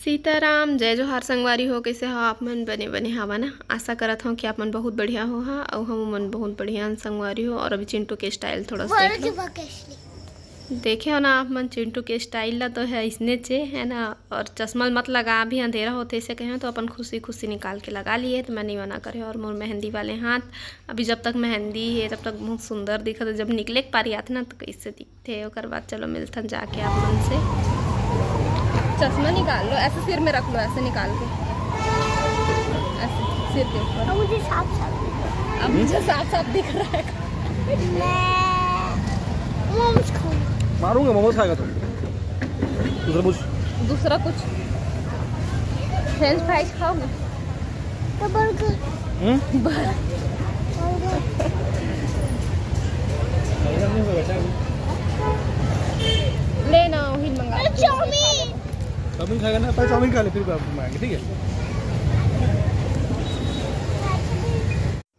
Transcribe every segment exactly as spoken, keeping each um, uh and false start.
सीताराम, जय जोहार संगवारी हो, कइसे हो आप मन? बने बने हवा ना? आशा करत हव कि आप मन बहुत बढ़िया हो हा, अउ हम मन बहुत बढ़िया हन संगवारी हो। और अभी चिंटू के स्टाइल थोड़ा सा देख लो। देखे हो ना आप मन चिंटू के स्टाइल ला, तो है इसने चे, है ना। और चश्मा मत लगा, अभी अंधेरा होथे, इसे कहे तो अपन खुशी खुशी निकाल के लगा लिए, तो मैं नहीं मना करे। और मोर मेहंदी वाले हाथ, अभी जब तक मेहंदी है तब तक बहुत सुंदर दिखत है, जब निकले के पारी आथे ना तो कैसे दिखथे। ओकर बाद चलो मिलथन जाके आप मन से। चश्मा निकाल लो, ऐसे सिर में रख लो, ऐसे निकाल के, ऐसे सिर के ऊपर। अब मुझे साफ साफ दिख रहा है। अब मुझे साफ साफ दिख रहा है। मैं मोमोज खाऊंगा। मारूंगा, मोमोज खाएगा तू। दूसरा कुछ। दूसरा कुछ। फ्रेंच फ्राइज खाओगे? तो बर्गर। हम्म? बर्गर। लेना, वही मंगा। चाउमीन। चाउमीन खाएगा ना, पहले चाउमीन खा ले, फिर बात मांगे, ठीक है?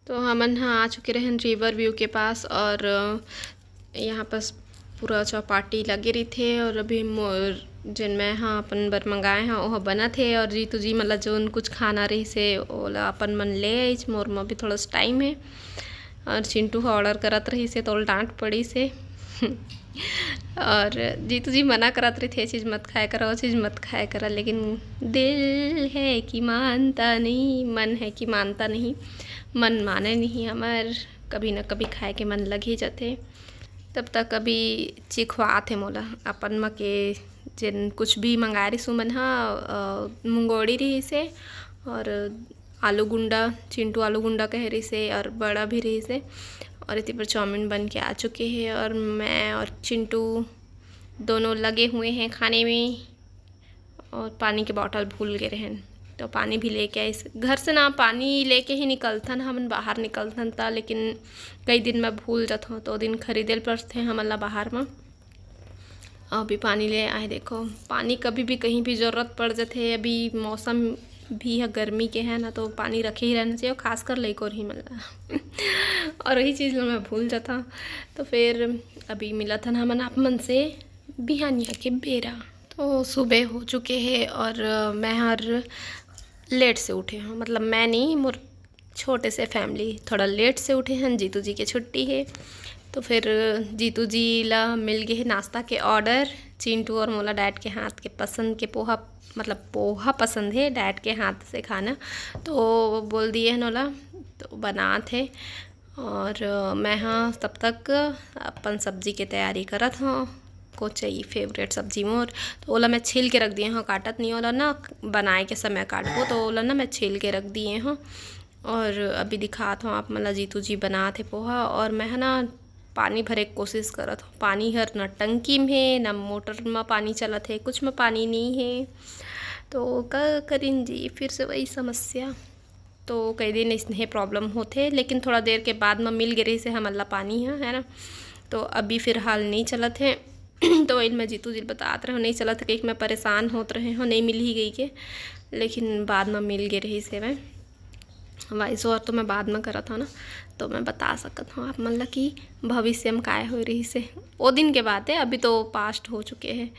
तो हमन ह आ चुके रहन रिवर व्यू के पास, और अ, यहाँ पास पूरा चौपाटी लगे रहिथे। और अभी मोर, जेन मैं ह अपन बर मंगाए ह, ओह बनत हे। और जीतू जी मतलब जोन कुछ खाना रहिसे, ओला अपन मन ले आइच। मोर म भी थोड़ा सा टाइम हे, और चिंटू ह ऑर्डर करत रहिसे, तो ओला डांट पड़िस हे। और जीतू जी मना करत रहिथे, "ये चीज़ मत खाया करा, वो चीज़ मत खाया करा," लेकिन दिल है कि मानता नहीं, मन है कि मानता नहीं, मन माने नहीं हमर, कभी ना कभी खाए के मन लग ही जाथे। तब तक अभी चिखवात हे मोला अपन म के, जेन कुछ भी मंगाए रिहिस उमन ह, अ, मुंगोड़ी रिहिसे, और आलू गुंडा, चिंटू आलू गुंडा कहे रिहिसे, और बड़ा भी रिहिसे। और इति पर चाउमीन बन के आ चुके हैं, और मैं और चिंटू दोनों लगे हुए हैं खाने में। और पानी के बॉटल भूल गए रहन, तो पानी भी लेके आइस। घर से ना पानी लेके ही निकलथन, हमन बाहर निकलथन त, लेकिन कई दिन में भूल जाथन, तो दिन खरीदे ल पड़थे हमन ला बाहर में। अभी पानी ले आए, देखो, पानी कभी भी कहीं भी जरूरत पड़ जाथे। अभी मौसम भी है गर्मी के, है ना, तो पानी रखे ही रहना चाहिए, खासकर लइको रही मन ला। और वही चीज़ ला मैं भूल जाता। तो फिर अभी मिलत हन हमन आप मन से बिहानिया के बेरा। तो सुबह हो चुके हैं, और अ, मैं हर लेट से उठे हूँ, मतलब मैं नहीं, मोर छोटे से फैमिली थोड़ा लेट से उठे हैं। जीतू जी के छुट्टी है, तो फिर जीतू जी ला मिल गए है नाश्ता के ऑर्डर। चिंटू और मोला डैड के हाथ के पसंद के पोहा, मतलब पोहा पसंद है डैड के हाथ से खाना, तो बोल दिए हैं नोला, तो बनात है। और अ, मैं हाँ तब तक अपन सब्जी के तैयारी करत हूँ। कोचई फेवरेट सब्जी मोर, तो ओला मैं छील के रख दिए हूँ, काटत नहीं ओला ना, बनाए के समय काटबो, तो ओला ना मैं छील के रख दिए हूँ। और अभी दिखात हूँ आप मन ला, जीतू जी बनात हे पोहा, और मैं ह ना पानी भरे के कोशिश करत हूँ। पानी हर न टंकी में हे, न मोटर में पानी चलत हे, कुछ में पानी नहीं है, तो का करिन जी, फिर से वही समस्या। तो कई दिन इसने प्रॉब्लम होथे, लेकिन थोड़ा देर के बाद में मिल गए रहिसे हमन ला पानी ह, है ना। तो अभी फिलहाल नहीं चलत हे। तो वही मैं जीतू जी ल बतात रहे हो, नहीं चलत हे, कहिके मैं परेशान होत रहे हो, नहीं मिल ही गई के, लेकिन बाद में मिल गए रहिसे। मैं वॉइस ओवर तो मैं बाद में करत हूँ ना, तो मैं बता सकत हूँ आप मन ला कि भविष्य में काय होए रहिसे। वो दिन के बात है, अभी तो पास्ट हो चुके हैं।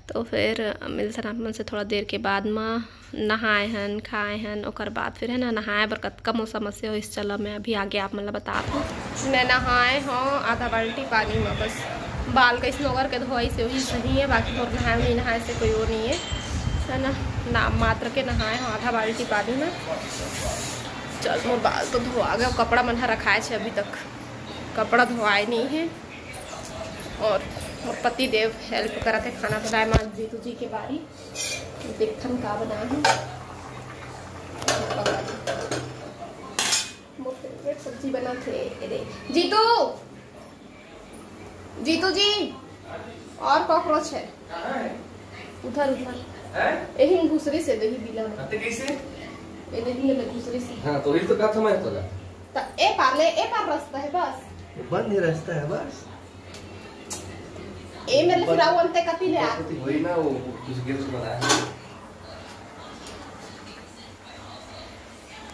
तो फिर मिलथन आप मन से थोड़ा देर के बाद में। नहाए हन, खाए हन, ओकर बाद फिर है ना, नहाए बर कतका मोर समस्या होइस। चला मैं अभी आगे आप मन ला बतात हूँ। मैं नहाए हूँ आधा बाल्टी पानी में, बस बाल कइसनो करके धोइस हे, वही सही है, बाकी मोर नहाए नहीं नहाए से कोई वो नहीं है, है ना, नाम मात्र के नहाए हूँ आधा बाल्टी पानी में। चल, मोर बाल तो धोआ गए, कपड़ा मन ह रखाए छे अभी तक, कपड़ा धोआए नहीं है। और मोर पति देव हेल्प करत हे खाना बनाए में। जीतू जी के बारी देखथन का बनाए हूँ। मोर फेवरेट सब्जी बनत हे। ए दे, जीतू, जीतू जी, और कॉकरोच है। कहाँ है? उधर, उधर। हैं? यही में घुसरी से दही बिला में। अते कैसे? ये दही में घुसरी से। हाँ, तो वही तो कहा था मैं तोला। त ए पार ले, ए पार रास्ता है बस। बंद ही रास्ता है बस। ए मेरे फिर आओ अंते कति ले आ। वही ना, वो कुछ गिफ्ट बनाया है।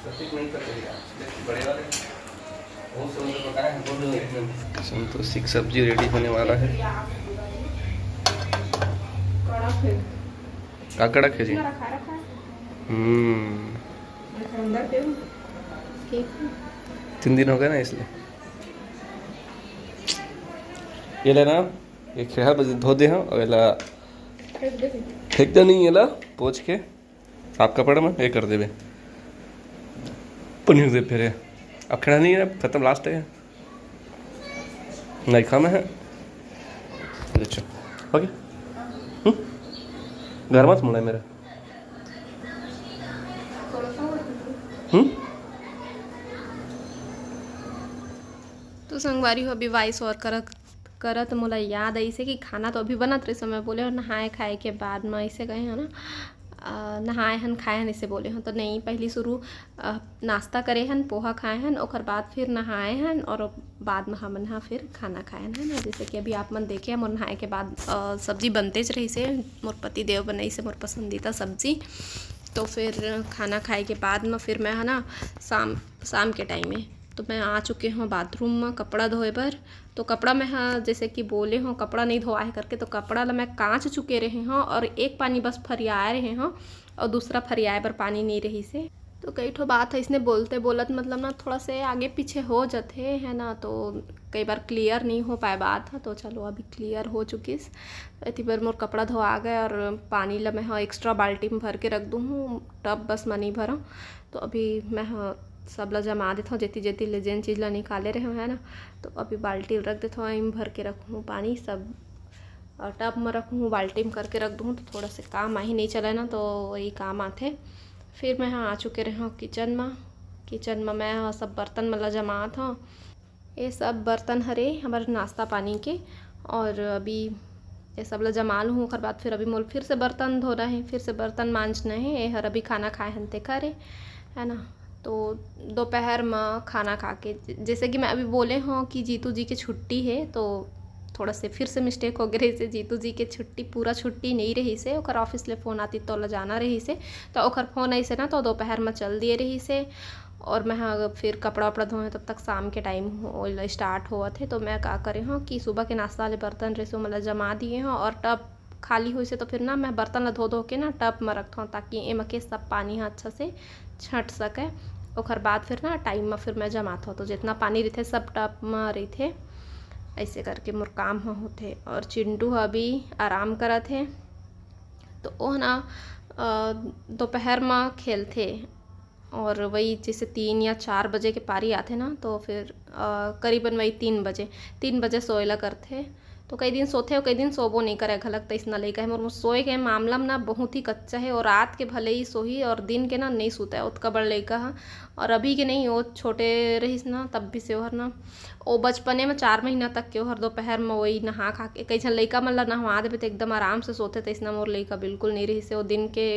प्रतीक नहीं कर देगा, लेकिन बड़े वाले बहुत से उनको पता है, बोल दो एक मिनट। संतोषी की सब्जी रेडी होने वाला है। कड़ा फिर। का कड़क हे जी। हम्म। तीन दिन हो गए ना, इसलिए। ये लेना, एक खेहा बजे धो दे हंव, अउ एला फेंक दे नहीं, एला पोंछ के साफ कपड़ा में ये कर देबे। पनीर दे फिर, अब खेड़ा नहीं है, खत्म, लास्ट है। नहीं खा मैं है। अच्छा, ओके। हम्म? घर मत मुड़े मेरा। हम्म? तो संगवारी हो, अभी वॉइस ओवर करत करत मोला याद आइसे कि खाना तो अभी बनत रहिस, मैं बोले हो नहाए खाए के बाद में, ऐसे कहे हो ना, अ, नहाए हन खाए हन, ऐसे बोले हो। तो नहीं, पहली शुरू, अ, नाश्ता करे हन, पोहा खाए हन, ओकर बाद फिर नहाए हन और बाद में हमन हा फिर खाना खाए हन, है ना। जैसे कि अभी आप मन देखे, मोर नहाए के बाद, अ, सब्जी बनतेच रहिसे, मोर पति देव बनाइसे मोर पसंदीदा सब्जी। तो फिर खाना खाए के बाद में फिर मैं, है ना, शाम, शाम के टाइम में तो मैं आ चुके हूँ बाथरूम में कपड़ा धोए बर। तो कपड़ा मैं हा, जैसे कि बोले हूँ, कपड़ा नहीं धोआ है करके, तो कपड़ा ला मैं कांच चुके रहे हूँ और एक पानी बस फरियाए रहे हूँ और दूसरा फरियाए बर पानी नहीं रहिसे। तो कई ठो बात है, इसने बोलते बोलत मतलब ना थोड़ा से आगे पीछे हो जाते है ना, तो कई बार क्लियर नहीं हो पाए बात है। तो चलो, अभी क्लियर हो चुकिस। एती बर मोर कपड़ा धोआ गए और पानी ला मैं हा एक्स्ट्रा बाल्टी में भर के रख दूँ हूँ, टब बस में नहीं भरा। तो अभी मैं हा सब ला जमा देथव, जेती जेती ले जेन चीज ला निकाले रहे है ना, तो अभी बाल्टी रख देथव, एम भर के रखूँ पानी सब, और टब में रखूँ, बाल्टी में करके रख दूँ, तो थोड़ा से काम आही, नहीं चले ना, तो वही काम आथे। फिर मैं हा आ चुके रहे हूँ किचन में। किचन में मैं हा सब बर्तन मन ला जमात हूँ। ये सब बर्तन हरे हमर नाश्ता पानी के, और अभी ये सब ला जमा लूँ, ओकर बाद फिर अभी मोल फिर से बर्तन धोना है, फिर से बर्तन मांजना है। ये हर अभी खाना खाए हन तेकर हे, है ना। तो दोपहर में खाना खा के, ज-, जैसे कि मैं अभी बोले हूँ कि जीतू जी के छुट्टी है, तो थोड़ा से फिर से मिस्टेक हो गए रहिसे। जीतू जी के छुट्टी, पूरा छुट्टी नहीं रहिसे, ओकर ऑफिस ले फ़ोन आती तो ला जाना रहिसे, तो ओकर फ़ोन ऐसे ना, तो दोपहर में चल दिए रहिसे। और मैं हा फिर कपड़ा वपड़ा धोए, तब तक शाम के टाइम हो स्टार्ट होवत है। तो मैं का करे हूँ कि सुबह के नाश्ता वाले बर्तन रहिसे, ओमन ला जमा दिए हूँ, और टब खाली होइसे तो फिर ना मैं बर्तन ला धो धो के ना टब में रखत हूँ, ताकि एमा के सब पानी हा अच्छा से छट सके। ओकर बाद फिर ना टाइम में फिर मैं जमात हूँ, तो जितना पानी रहिथे सब टब में रहिथे। ऐसे करके मोर काम ह होथे। और चिंटू ह अभी आराम करत हे, तो ओह ना, अ, दोपहर में खेलथे, और वही जैसे तीन या चार बजे के पारी आथे ना, तो फिर, अ, करीबन वही तीन बजे, तीन बजे सोए ला करथे। तो कई दिन सोथे और कई दिन सोबो नहीं करे घलक, तइसना लइका है मोर। मोर सोए के मामला में ना बहुत ही कच्चा है, और रात के भले ही सोही और दिन के ना नहीं सोता है, ओतका बड़ लइका है। और अभी के नहीं, वो छोटे रहिस ना, तब भी से ओहर ना, वो बचपने में चार महीना तक के ओहर दोपहर में वही नहा खा के, कई झन लइका मन ला नहवा देबे तो एकदम आराम से सोथे, तइसना मोर लइका बिल्कुल नहीं रहिस है। वो दिन के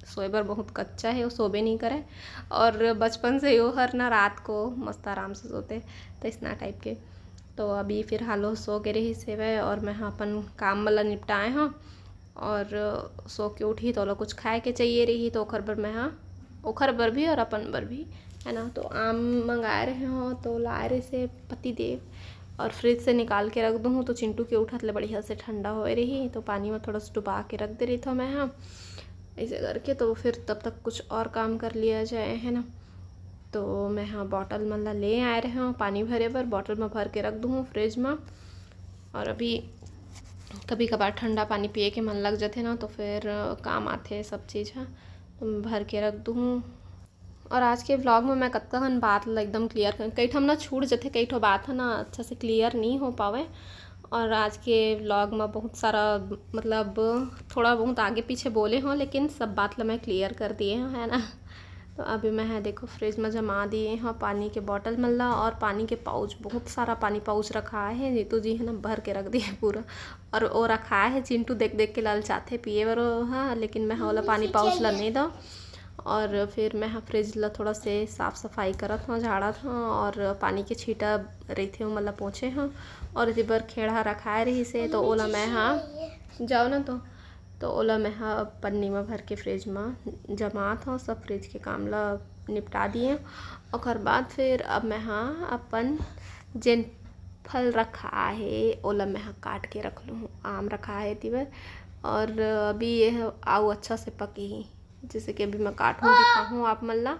सोए बर बहुत कच्चा है, वो सोबे नहीं करे, और बचपन से ही ओहर ना रात को मस्त आराम से सोथे, तइसना टाइप के। तो अभी फिलहाल वो सो के रहिस हेवय, और मैं ह अपन काम मन ला निपटाए हव, और सो के उठही तो ओला कुछ खाए के चाहिए रही, तो ओखर बर मैं ह, ओखर बर भी और अपन बर भी, है ना। तो आम मंगाए रहे हव, तो लाए रहिसे पति देव, और फ्रिज से निकाल के रख दूँ, तो चिंटू के उठत ले बढ़िया से ठंडा होए रही, तो पानी में थोड़ा सा डुबा के रख दे रही था मैं, हाँ, ऐसे करके। तो फिर तब तक कुछ और काम कर लिया जाए, है ना। तो मैं, हाँ, बॉटल मन ला ले आए रहे हव पानी भरे बर, बॉटल में भर के रख दूँ फ्रिज में। और अभी कभी कभार ठंडा पानी पिए के मन लग जाथे ना, तो फिर काम आथे सब चीज़ ह। तो मैं भर के रख दूँ। और आज के व्लॉग में मैं कतका कन बात ला एकदम क्लियर कर, कई ठम ना छूट जथे, कई ठो बात ह ना अच्छा से क्लियर नहीं हो पावे। और आज के व्लॉग में बहुत सारा, मतलब, थोड़ा बहुत आगे पीछे बोले हों, लेकिन सब बात ला मैं क्लियर कर दिए हों, है ना। तो अभी मैं ह देखो फ्रिज में जमा दिए हों पानी के बॉटल मन ला, और पानी के पाउच, बहुत सारा पानी पाउच रखा है, जीतू जी है ना, भर के रख दिए पूरा। और वो रखा है, चिंटू देख देख के ललचाथे पिए बर, हाँ, लेकिन मैं ह ओला पानी पाउच ला नहीं दो। और फिर मैं ह फ्रिज ला थोड़ा से साफ सफाई करत हव, झाड़त हव, और पानी के छींटा रहिथे ओमन ला पोंछे हव। और एती बर खेड़ा रखाए रहिसे, तो ओला मैं ह, जाओ ना, तो तो ओला मैं ह पन्नी म भर के फ्रिज म जमात हव, सब फ्रिज के काम ला निपटा दिए। ओकर बाद फिर अब मैं ह अपन जेन फल रखा हे, ओला मैं ह काट के रख लूँ हूँ। आम रखा हे एती बर, और अभी ये ह-, आऊ अच्छा से पकी ही। जैसे कि अभी मैं काटूँ, दिखाहूँ आप मन ला।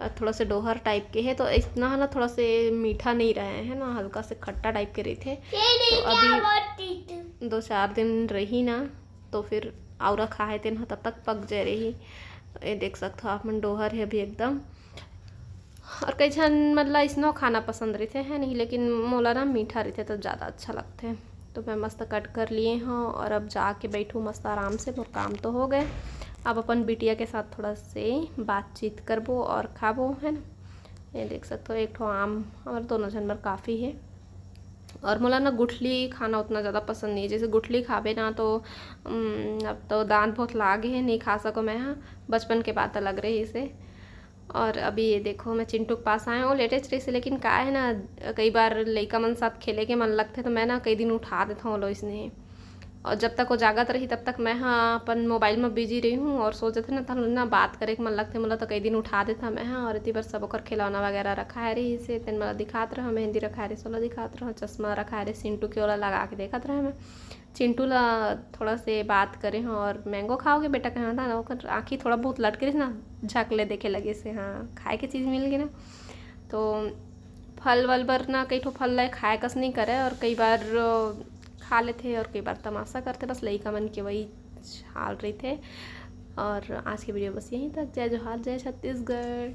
अ, थोड़ा से डोहर टाइप के है, तो इतना है ना, थोड़ा से मीठा नहीं रहे है ना, हल्का से खट्टा टाइप के रहिथे। तो अभी दो चार दिन रही ना, तो फिर आऊ रखा है तेन ह, तब तक पक जाए रही। ये देख सकते हो आप मन, डोहर है अभी एकदम। और कई झन मन ला इसनो खाना पसंद रहिथे, है नहीं, लेकिन मोला ना मीठा रहिथे तो ज़्यादा अच्छा लगथे। तो मैं मस्त कट कर लिए हूँ और अब जाके बैठूँ मस्त आराम से, मोर काम तो हो गए। अब अपन बिटिया के साथ थोड़ा से बातचीत करबो और खाबो, है ना। ये देख सकते हो, एक ठो आम हमारे दोनों झन बर काफ़ी है। और मोला ना गुठली खाना उतना ज़्यादा पसंद नहीं है, जैसे गुठली खाबे ना तो, उम, अब तो दांत बहुत लागे है, नहीं खा सको मैं, हाँ, बचपन के बात अलग रही से। और अभी ये देखो, मैं चिंटू के पास आए हूँ, लेटे रही से, लेकिन का है ना, कई बार लइका मन साथ खेले के मन लगथे, तो मैं ना कई दिन उठा देता हूँ लो इसने। और जब तक वो जागत रही, तब तक मैं, हाँ, अपन मोबाइल में बिजी रही हूँ और सो जाथे ना, तब ना बात करे के मन लगथे मोला, तो कई दिन उठा देता मैं, हाँ। और इतनी बार सब ओकर खिलौना वगैरह रखा है रही से, तेन मोला दिखात रहो, मेहंदी रखा है रही, सोला दिखात रहो, चश्मा रखा है रही, चिंटू के ओला लगा के देखत रहे मैं। चिंटू ला थोड़ा से बात करे हूँ और मैंगो खाओगे बेटा, कहा था ना, ओकर आँखी थोड़ा बहुत लटके रही ना, झक ले देखे लगे से, हाँ, खाए के चीज़ मिल गई ना। तो फल वल बर ना, कई ठो फल ला खाए कस नहीं करे और कई बार, अ, खा लेथे और कई बार तमाशा करथे, बस लइका मन के वही हाल रहिथे। और आज के वीडियो बस यहीं तक। जय जोहार, जय छत्तीसगढ़।